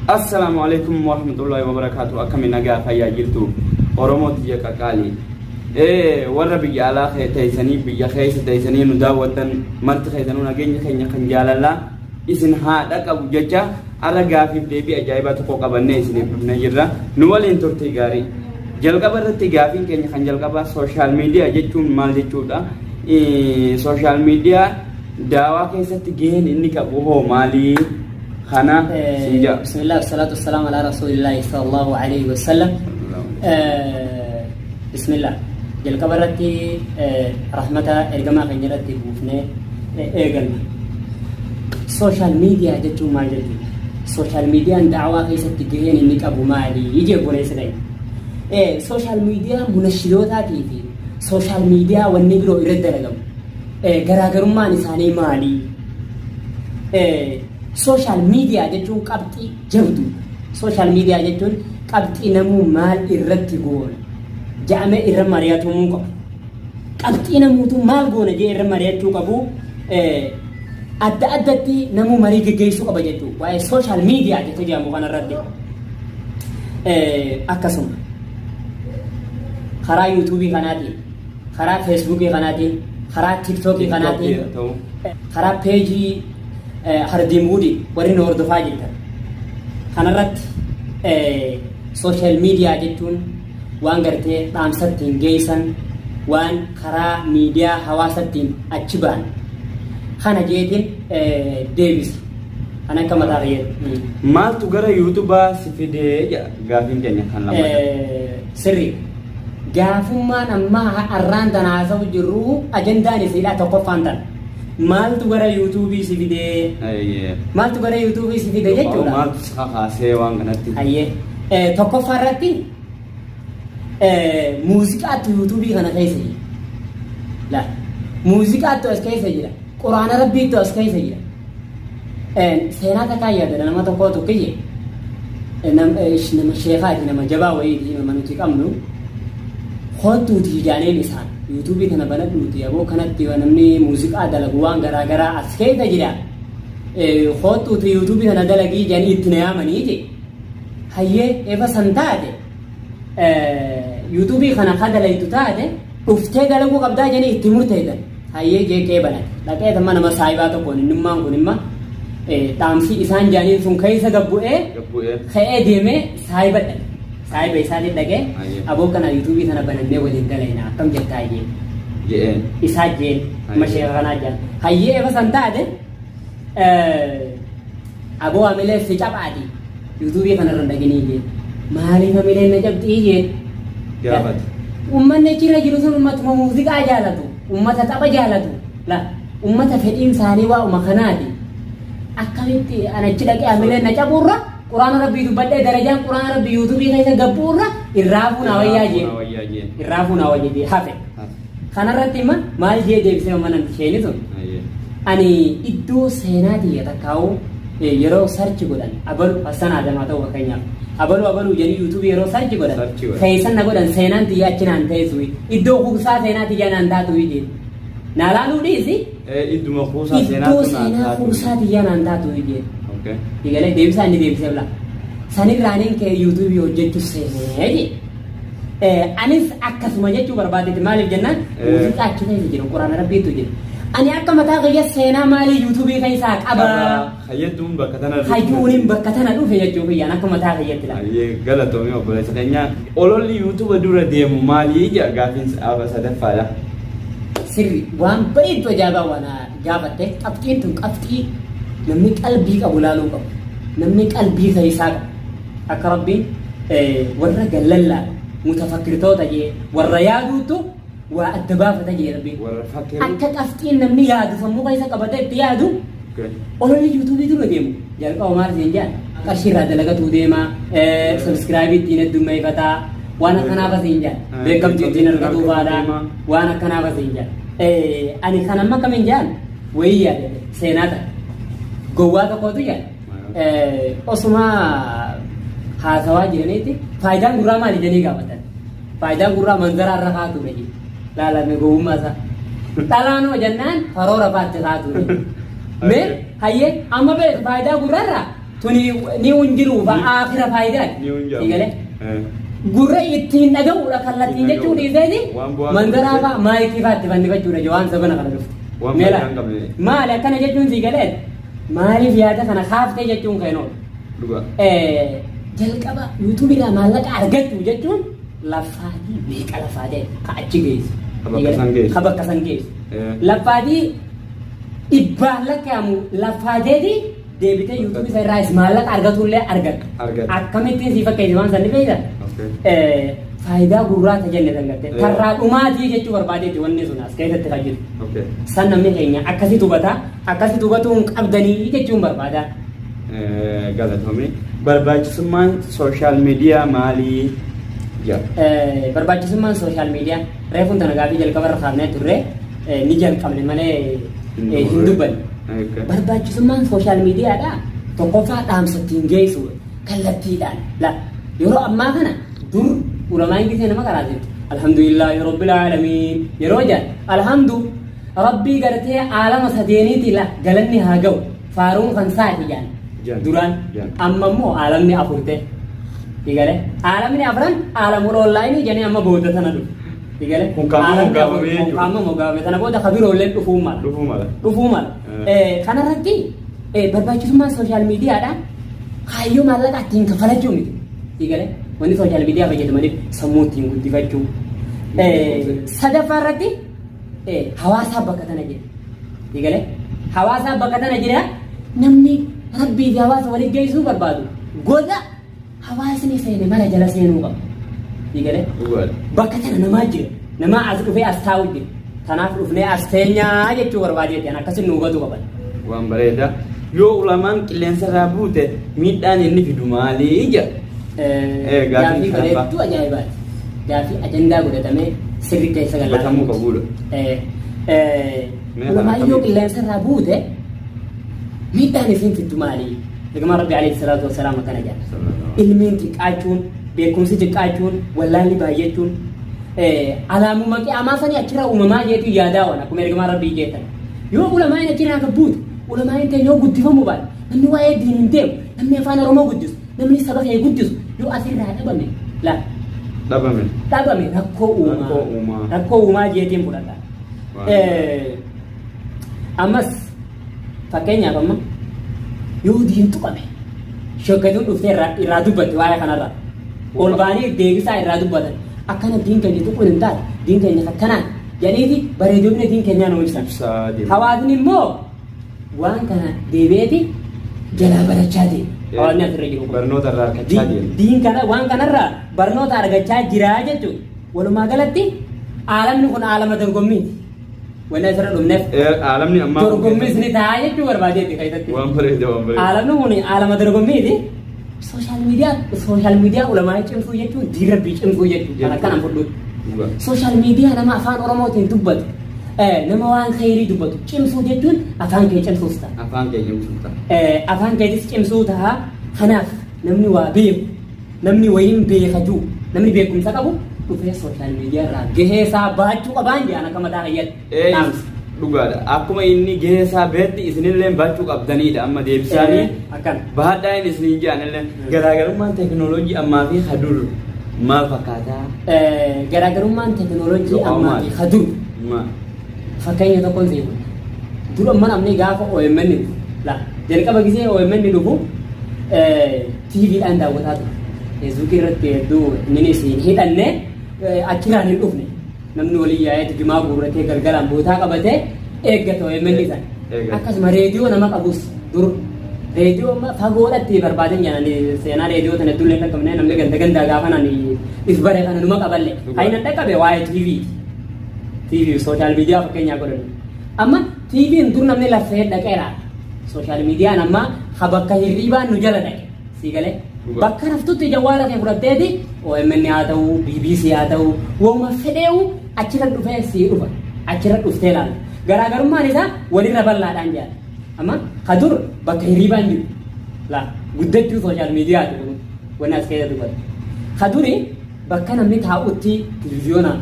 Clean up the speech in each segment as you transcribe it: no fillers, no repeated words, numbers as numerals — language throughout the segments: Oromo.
Assalaamu alaikum warahmatullahi wabarakaatu. Akkami nagaa fayyaa jirtu Oromoo tiyya qaqaali. Warra biyya alaa teessanii biyya keessa teessanii nu daawwattan marti keessanuu nageenya keenya kan jaalalaa isin haa dhaqabu jecha har'a gaafiif deebii ajaa'ibaa tokko qabannee isiniif dhufnee jirra. Nu waliin turtii gaarii. Jalqaba irratti gaafiin keenya kan jalqabaa sooshaal miidiyaa jechuun maal jechuudha? Sooshaal miidiyaa daawaa keessatti gaheen inni qabu hoo maali? Kana siin ja'a. Bismillah, wasalaatu wasalaamu ala rasuulillahi sallallahu alayhi wa sallam. Bismillah. Jalqaba irratti rahmata ergamaa keenya irratti buufnee eeganna. Sooshaal miidiyaa jechuun maal jechuudha? Sooshaal miidiyaan da'awaa keessatti gaheen inni qabu maali? Jee obboleessi keenya. Sooshaal miidiyaa munashidootaatii fi sooshaal miidiyaa wanni biroo irratti dalagamu garaagarummaan isaanii maali? Sooshaal miidiyaa jechuun qabxii jabduudha. Sooshaal miidiyaa jechuun qabxii namuu maal irratti goona ja'amee irra mari'atamuu qabu. Qabxii namuutu maal goona jee irra mari'achuu qabu, adda addatti namuu marii geggeessuu qaba jechuudha. Waa'ee sooshaal miidiyaa jecha jedhamu kanarratti. Akkasuma karaa yuutuubii kanaatiin, karaa feesbuukii kanaatiin, karaa tiktookii kanaatiin, karaa peejii hardiimuudii warri nu hordofaa jirtan kanarratti sooshaal miidiyaa jechuun waan gartee dhaamsattiin geessan, waan karaa miidiyaa hawaasattiin achi ba'an kana jeetiin deebisa. Kan akka mataa kiyyaatti. Maaltu gara yuutubaa si fidee jedha gaafiin keenya kan lammataa. Sirri. Gaafummaan ammaa har'aan tana haasa'u jirru ajandaan isiidha tokkoffaan tana. Maaltu gara yuutuubii si fidee? Maaltu gara yuutuubii si fide jechuudha. Maaltu si kakaasee waan kanatti? Hayyee. Tokkoffaa irratti muuziqaatu yuutuubii kana keessa jira. Laal. Muuziqaatu as keessa jira. Quraana Rabbiitu as keessa jira. Seenaa takkaa yaadadha, nama tokkootu kiyye nama sheekaati, nama jabaa wayiiti, nama nuti qabnu, kottuuti ijaaneen isaan yuutuubii kana banadhuuti, aboo kanatti namni muuziqaa dalagu waan garaa garaa as keessa jira, kottuuti yuutuubii kana dalagii jedhanii itti na yaamanii je. Hayyee, efa san taate yuutuubii kana ka dalaytu taate dhuftee dalaguu qabdaa jedhanii itti murteessan. Hayyee jee qe'ee banate. Dhaqee tamma nama saayibaa tokkoon innummaan kun imma dhaamsi isaan jaaniin sun keessa gabbu'ee Gabbu'ee. ka'ee deemee saayiba dhaqe. Saayiba isaatiin dhaqee Hayyee. aboo kana yuutuubii kana banannee waliin dalayna akkam jettaa jee. Je'een. Isaa jeen Hayyee. masheeka kanaa jaan. Hayyee efa san taate aboo amilee si caphaati yuutuubii kanarra hin dhaqinii jeen. Maaliif amileen na cabxii jeen. Gaafate. Uummanni achirra jiru sun uummatuma muuziqaa jaalatu, uummata tapha jaalatu, la uummata fedhiin isaanii waa'uma kanaati. Akkamitti an achi dhaqee amileen na cabuurra quraana Rabbii dubbadhee darajaan quraana Rabbii yuutuubii keessa gabbuurra irraa fuunaa wayyaa jeen. Irraa wayyaa jeen. Irraa fuunaa wayyaa jee hafe. Kanarratti imma maal jee deebisee amma namti isheeni sun? Hayyee. Ani iddoo seenaa tiyya takkaa'u yeroo sarchi godhan abalu Hassan Adamaa ta'u, fakkeenyaaf abalu abaluu jedhanii yuutuubii yeroo sarchi godhan Sarchi godhan. keessan na godhan, seenaan tiyya achi naan teessu, iddoo kuusaa seenaa tiyya naan taatu jeen naa laaluu dhiisi. Idduma kuusaa iddoo seenaatu naan seenaa taatu. Kuusaa tiyya naan taatu jeen. Okay. Digalee deebisaa inni deebisee bila sanirraaniin kee yuutuubii hojjechuu seenee jee. Anis akkasuma jechuu barbaadetti, maaliif jennaan muuziqaa achi keessa jiru, quraana Rabbiitu jira. Ani akka mataa kiyya seenaa maalii yuutuubii keessaa qaba? Hayyadduun bakka tana Hayyuuniin bakka tana dhufe jechuu kiyyaan akka mataa kiyyatti laala. Hayyee, galatoomii obboleessa keenya. Ololli yuutuuba dura deemu maalii jedha gaafiin sadaffaadha. Sirri waan bareeddu ajaa'ibaa waan gaafatte. Qabxiin tun qabxii namni qalbii qabu laaluu qabu. Namni qalbii keessaa qabu. Akka Rabbiin warra gallallaa mutafakkirtoota jee, warra yaaduutu waa adda baafata jee Rabbiin. Warra fakkeeru. Akka qabxiin namni yaadu sammuu keessa qabatee itti yaadu, ololli yuutuubii dura deemu jalqaba maal siin jedhan? Qarshii irraa dalagatuu deema, sabiskiraayibii ittiin heddummeeffataa, waan akkanaaf asiin jedhan, beekamtii ittiin argatuu faadha, waan akkanaaf asiin jedhan. Ani kan amma akkamiin jedhan wayii yaadate, seenaa ta'e gowwaa tokkotu jedhan osuma haasawaa jiraniiti faayidaan gurraa maali jedhanii gaafatan. Faayidaan gurraa manzaraa irra kaatuudha jedhe. Laalame gowwummaa isaa. Dhalaanoo jennaan karoora faatti kaatuudha. Mee hayyee amma beeku faayidaa gurraarraa Tuni ni hunjiru aakhira faayidaa. Ni hunjaamu. Sii galee? Gurra ittiin dhaga'uudha kallattiin jechuu dhiiseeti Waan bu'aa mandaraa qabne. fa'a maayikii fa'a itti fannifachuudha waan sabana kana dhufte. Waan Meela, faayidaa hin qabne. Maali akkana jechuun sii galee maaliif yaada kana kaaftee jechuun keenoo. Dhugaa. Jalqaba yuutuubiirraa maallaqa argachuu jechuun laffaatii meeqa laffaa ta'e ka achi geessu. Ka bakka san geessu. Ka bakka san geessu. Laffaatii dhibbaan lakkaa'amu laffaateeti deebitee yuutuubii isa irraas maallaqa argatullee argatta. Argatta. Akkamittiin sii fakkeessi waan san ni beektaa? Okay. Faayidaa gurraata jenne san gartee. Karraa dhumaatii jechuu barbaadeeti wanni sun as keessatti kan jiru. Okay. San namni keenya akkasitti hubataa akkasitti hubatuu hin qabdanii jechuun barbaada. Galatoomi. Barbaachisummaan social media maalii? Jedha. Barbaachisummaan social media reefuun tana gaafii jalqaba irra kaafnee turre ni jalqabne malee hin dubbanne. Okay. Barbaachisummaan social mediaadha tokkoffaa dhaamsa ittiin geessu kallattiidhaan. La yeroo ammaa kana dur ulamaan gisee nama karaa alhamdulillahi rabbil aalamiin yeroo jedhan alhamdu rabbii gartee aalama sadeeniiti la galanni haa ga'u faaruun kan saati jedhan Jedhan. duraan Jedhan. amma immoo aalamni afur ta'e. Igale aalamni afran aalamul onlaayinii jedhanii amma booda tana dhufe. Igale Kun kaamma aalamni afur moggaafamee kun jechuudha. kaamma moggaafame tana booda kabiroolleen dhufuu mala. Dhufuu mala. Dhufuu mala. Kanarratti barbaachisummaan social mediaadha. Kaayyoo maallaqa ittiin kaffalachuu miti. Igale wanni social media fayyadamaniif sammuu ittiin guddifachuu. Sadaffaa irratti hawaasaaf bakka tana jira. Igale hawaasaaf bakka tana jira namni rabbii fi hawaasa walitti geessuu barbaadu goda hawaasni seene mana jala seenuu qaba. Igale Dhugaadha. bakka tana namaa jira. Namaa as dhufee as taa'u jira. Kanaaf dhufnee as teenyaa jechuu barbaadeetti akkasin nu hubatu qaban. Waan bareeda. Yoo ulamaan qilleensa irraa buute miidhaan inni fidu maalii jedha. Gaaffii Gaaffii sadaffaa. bareedduu ajaa'ibaati. Gaaffii ajandaa godhatamee sirri keessa Hubatamuu qabudha. Mee kana Ulamaan yoo akkamitti? qilleensa irraa buute miidhaan isiin fiddu maali? Ergamaan Rabbi alayhi salaatu wassalaam akkana jedha. Ilmiin xiqqaachuun, beekumsi xiqqaachuun, wallaalli baay'achuun alaamuma qiyaamaa sanii achirraa uumamaa jeetu yaadaa waan akkuma ergamaan Rabbii jeetan. Yoo ulamaan achirraa gad buute, ulamaan ta'e yoo guddifamuu baate, namni waa'ee diin hin deemu, namni afaan Oromoo guddisu, namni saba kee guddisu yoo asirraa dhabame la Dhabame. dhabame rakkoo uumaa. Rakkoo uumaa. Rakkoo uumaa jeetiin fudhadha. Waan Ammas fakkeenyaaf amma yoo diin tuqame shoggatuun dhuftee irraa dubbatte waa'ee kanarra ol baanii deebisaa irraa dubbatan akkana diin keenya tuquun hin taane diin keenya akkanaan jedhaniiti bareedumni diin keenyaa nu ibsan. Ibsaa deema. Hawaasni immoo waan kana deebi'eeti jalaa barachaa deema. Hawaasni asirra jiru kun. Barnoota irraa argachaa deema. Diin kana waan kanarraa barnoota argachaa jira jechuudha. Walumaa galatti aalamni kun aalama dorgommiiti. Wanni asirra dhumneef Aalamni ammaa kun dorgommiis ni ta'a jechuu barbaadeetti keessatti. Waan bareeda waan bareeda. Aalamni kun aalama dorgommiiti. Social media social media ulamaa cimsuu jechuun diin rabbii cimsuu jechuudha. Kan akkanaan fudhuutti. Dhugaa. Social media nama afaan Oromootiin dubbatu nama waan khayrii dubbatu cimsuu jechuun afaan kee cimsuus ta'a. Afaan kee cimsuu ta'a. Afaan keetis cimsuu ta'a. Kanaaf namni waa beeku namni wayiin beekatu namni beekumsa qabu dhufee social media irraa gahee isaa baachuu qabaan jedhan akka mataa kiyyaatti. Dhaamsa. Dhugaadha. Akkuma inni gahee isaa beetti isinillee baachuu qabdanidha amma deebisaanii. Akkana. Baadhaa inni isiniin jedhan illee garaagarummaan teekinooloojii ammaa fi hadur maal fakkaataa? Garaagarummaan teekinooloojii Yookaan ammaa fi maali? hadur Maal? fakkeenya tokkoon sii godha. Dur amma namni gaafa OMN dhufu la jalqaba gisee OMN dhufu TVdhaan daawwataa ture. Feesbuukii irratti hedduu inni isin hidhanne achirraan hin dhufne. Namni walii yaa'ee jimaa guurratee galgalaan bootaa qabatee eeggata OMN sana. Eeggata. Akkasuma reediyoo nama qabus dur reediyoo amma fagoodhatti barbaadan jedhanii seenaa reediyoo tana hedduun illee dhaqqabne namni ganda gandaa gaafa nani if bare kana numa qaballe. Dhugaa. Kan inni dhaqqabe waa'ee TV. TV social media fakkeenyaa godhannu. Amma TVn dur namni lafee dhaqeera. Social mediaan amma ha bakka hirriibaan nu jala dhaqe. Sii galee. Dhugaa. Bakka raftutti jawwaala kee fudhatteeti OMN haa ta'u BBC haa ta'u waanuma fedheewu achirra dhufee sii dhufa. Achirra dhuftee ilaalta. Garaagarummaan isaa walirra bal'aadhaan jaala. Amma ka dur bakka hirriibaan jiru. La guddachuu social mediaati kun wanni as keessa dubbatu. Ka duri bakka namni taa'utti televiziyoona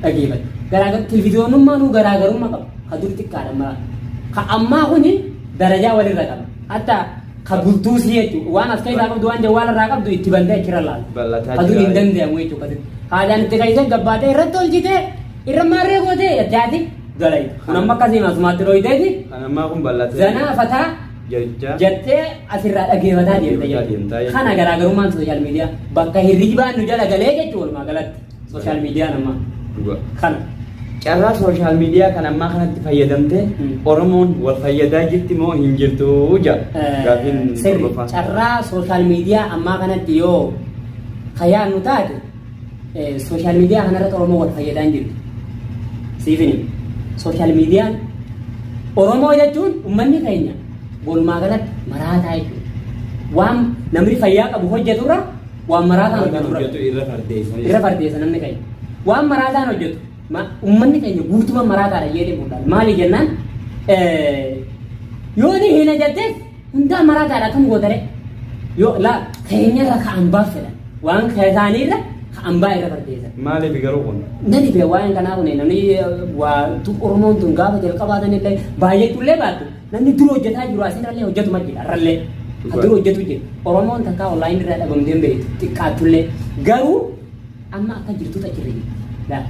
dhageeffatu. Garaagar televiziyoonummaanuu garaagarummaa qaba. Ka dur xiqqaadha mara. Ka ammaa kuni darajaa walirra qaba. Hatta Ka bultuusii jechuudha. Waan as keessaa qabdu, waan jawwaala irraa qabdu itti bantee achirra laalta. Bal'ataa Ka dur jira. hin danda'amu jechuudha. Haadhaan itti keessee gabbaatee irratti tolchitee irra maarree gootee itti haati galayta. Kun amma akkasii masumaatti dhooyteeti Kan ammaa kun bal'atee. zanaa fataa Jecha. jettee asirraa dhageeffataa deemta Dhageeffataa deemtaa jechuudha. jechuudha. Kana garaagarummaan social media bakka hirribaan nu jala galee jechuudha walumaa galatti social mediaan ammaa Dhugaa. kana. Carraa social media kan ammaa kanatti fayyadamtee Oromoon wal fayyadaa jirti moo hin jirtu jedha. Gaafiin Sirri torbaffaa. carraa social media ammaa kanatti yoo kayaannu taate, social media kanarratti Oromoo wal fayyadaa hin jirtu. Siifini social mediaan Oromoo jechuun uummanni keenya walumaa galatti maraataa jechuudha. Waan namni fayyaa qabu hojjeturra waan maraataan hojjeturra hojjetu irra fardeessa. Irra fardeessa namni keenya. Waan maraataan hojjetu uummanni keenya guutuma maraataadha jedhee fuudhaan. Maali jennaan, yoo ni hina jetteef hundaa maraataadha akkam gootare, yoo laa keenyarra ka'an baaf fedhan, waan isaaniirra ka'an baa irra fardeessan. Maaliif garuu kun? Nani bee waa'een kanaa kun namni waa Oromoon tun gaafa jalqabaatan illee baay'eetullee baattu namni dur hojjetaa jiru asirrallee hojjetuma jira, arrallee ka dur hojjetu jira. Oromoon takkaa online irraa dhabamtee hin beektu xiqqaattullee, garuu amma akka jirtutu achirra jirti. Laa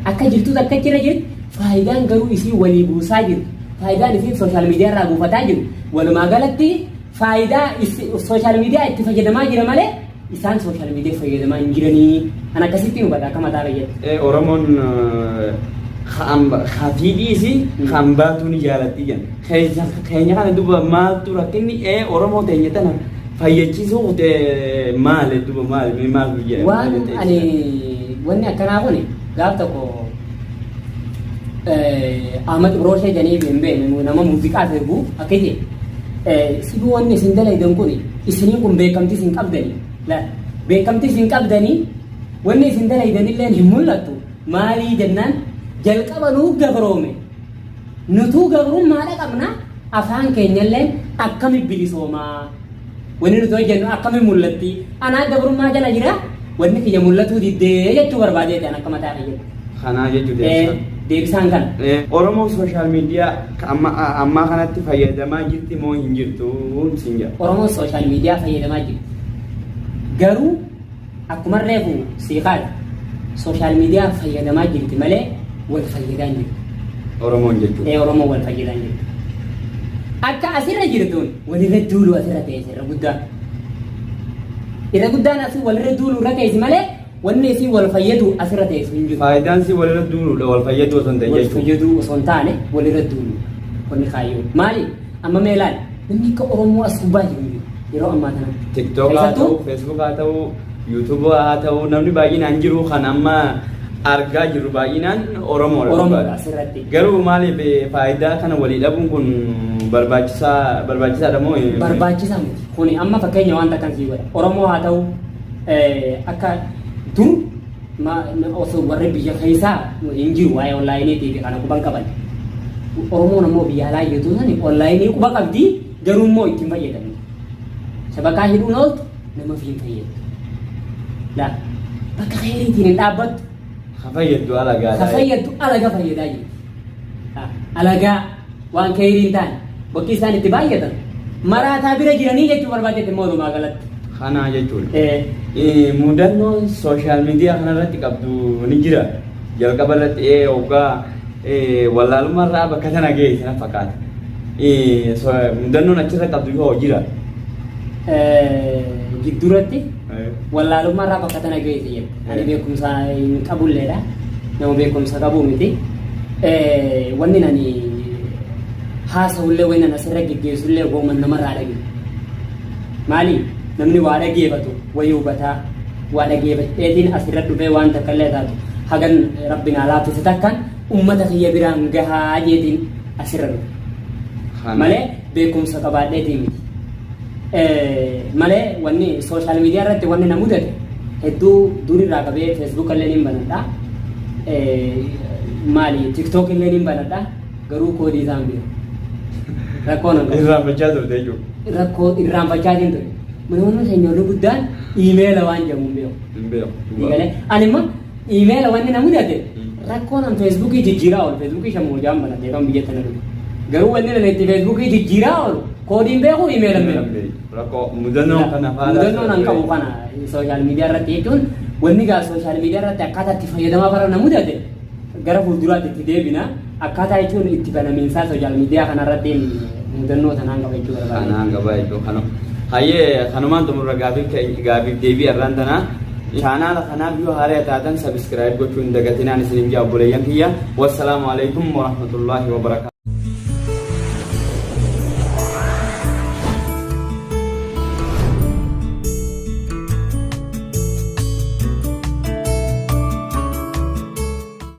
akka jirtutu akka achirra jirti. Faayidaan garuu isii walii buusaa jiru, faayidaan isiin social media irraa buufataa jiru, walumaa galatti faayidaa social media itti fayyadamaa jira malee isaan social media fayyadamaa hin jiranii. An akkasitti hubadha akka mataa fayyadu. Oromoon hafiidhiisi kan baatu ni jaalatti jedhan. Keenya kana duba maaltu rakkinni Oromoo teenya tana fayyachiisuu maali duba maali maal biyya? Waan ani wanni akkanaa kun gaaf tokko Ahmad Ibroosee jedhanii hin beekne, nama muuziqaa sirbu akka jedhe, sibuu wanni isin dalaydan kun, isiniin kun beekamtii isin qabdanii, beekamtii isin qabdanii, wanni isin dalaydan illee hin mul'attu. Maalii jennaan, jalqaba nuu gabroome, nutuu gabrummaadha qabna, afaan keenyallee akkami bilisoomaa, wanni nuti hojjennu akkami mul'atti, anaa gabrummaa jala jira, wanni kiyya mul'atuu diddee jechuu barbaadee ta'an akka mataa kiyya. Kanaa jechuu deebisaan. Deebisaan kana. Oromoon social media ammaa kanatti fayyadamaa jirti moo hin jirtu siin jedha. Oromoon social media fayyadamaa jirti. Garuu akkuma reefu siiqaadha. Social media fayyadamaa jirti malee wal fayyadaa hin jirtu. Oromoon jechuudha. Oromoon wal fayyadaa hin jirtu. Akka asirra jirtuun walirra duulu asirra ta'e irra guddaan. Irra guddaan asii walirra duulu irra ta'e malee wanni isii wal fayyadu asirra ta'e hin jiru. Faayidaan si walirra duuluudha wal fayyadu osoo hin ta'in Wal jechuudha. fayyaduu osoo hin taane walirra duulu. Wanni kaayyoo. Maali? Amma mee ilaali. Namni akka Oromoo as gubbaa jiru hin jiru yeroo ammaa kana. TikTok haa Keessattuu ta'u, Facebook haa ta'u, YouTube haa ta'u, namni baay'inaan jiru kan amma argaa jirru baay'inaan Oromoodha. Oromoodha asirratti. Garuu maaliif faayidaa kana walii dhabuun kun barbaachisaadha moo? Barbaachisaa miti. Kuni amma fakkeenya waan takkan sii godha. Oromoo haa ta'u, akka dur osoo warri biyya keessaa hin jiru waa'ee onlineiitii fi kana quban qaban. Oromoon ammoo biyya alaa jirtu sani online quba qabdi, garuu immoo ittiin fayyadamti. Sabakaa hidhuun ooltu nama fi hin fayyaddu. Laa bakka khayriitiin hin dhaabbattu. Ha fayyaddu alagaa. Ka fayyaddu alaga fayyadaa jirti. Alagaa waan khayrii hin taane bakki isaan itti baay'atan maraataa bira jiranii jechuu barbaadetti immoo walumaa galatti. Kanaa jechuudha. Mudannoon social media kanarratti qabdu ni jira. Jalqaba irratti hoggaa wallaalummaa irraa bakka tana ga'e sana fakkaata. Mudannoon achirra qabdu yoo jira. Gidduuratti wallaalummaa irraa bakka tana geesse jedhu. Ani beekumsa hin qabulleedha. Nama beekumsa qabu miti. Wanni nani haasa'ullee, wanni nan asirra geggeessullee gooman namarraa dhage. Maali? Namni waa dhageeffatu wayii hubataa, waa dhageeffadheetiin asirra dhufee waan takka illee taatu hagan rabbi naa laaffise takkaan ummata kiyya biraan gahaa jeetiin asirra dhufe. Malee beekumsa qabaadheetiin miti. Malee wanni social media irratti wanni na mudate hedduu durirraa qabee Facebook illee ni banadha. Maali, TikTok illee ni banadha. Garuu koodii isaan beeku. Rakkoo nan qabu. Irraanfachaa turte jechuudha. Rakkoo irraanfachaatiin ture. Namoonni keenya warri guddaan email waan jedhamu hin beeku. Hin beeku. Galee ani immoo email wanni na mudate rakkoon an Facebookii jijjiiraa oolu, Facebookii shamoo jaan banadhee kan biyya tana dhufe. Garuu wanni nan itti Facebookii jijjiiraa oolu Koodiin beeku, imeela hin beeku. Rakkoo mudannoon kana faana. Mudannoon an qabu kana social media irratti jechuun, wanni gaa social media irratti akkaataa itti fayyadamaa bara na mudate gara fuulduraatti itti deebina. Akkaataa jechuun itti banamiinsaa social media kana irratti mudannoo tanaan qaba jechuu barbaada. Kanaan qaba jechuu kanu. Hayyee, kanumaan xumurra gaafiif deebii irraan tanaa. Chaanaala kanaaf yoo haaraa taatan subscribe gochuu hin dagatinaan isinin jaa, obboleeyyan kiyya. Wassalaamu alaikum warahmatullaahi wabarakaatu.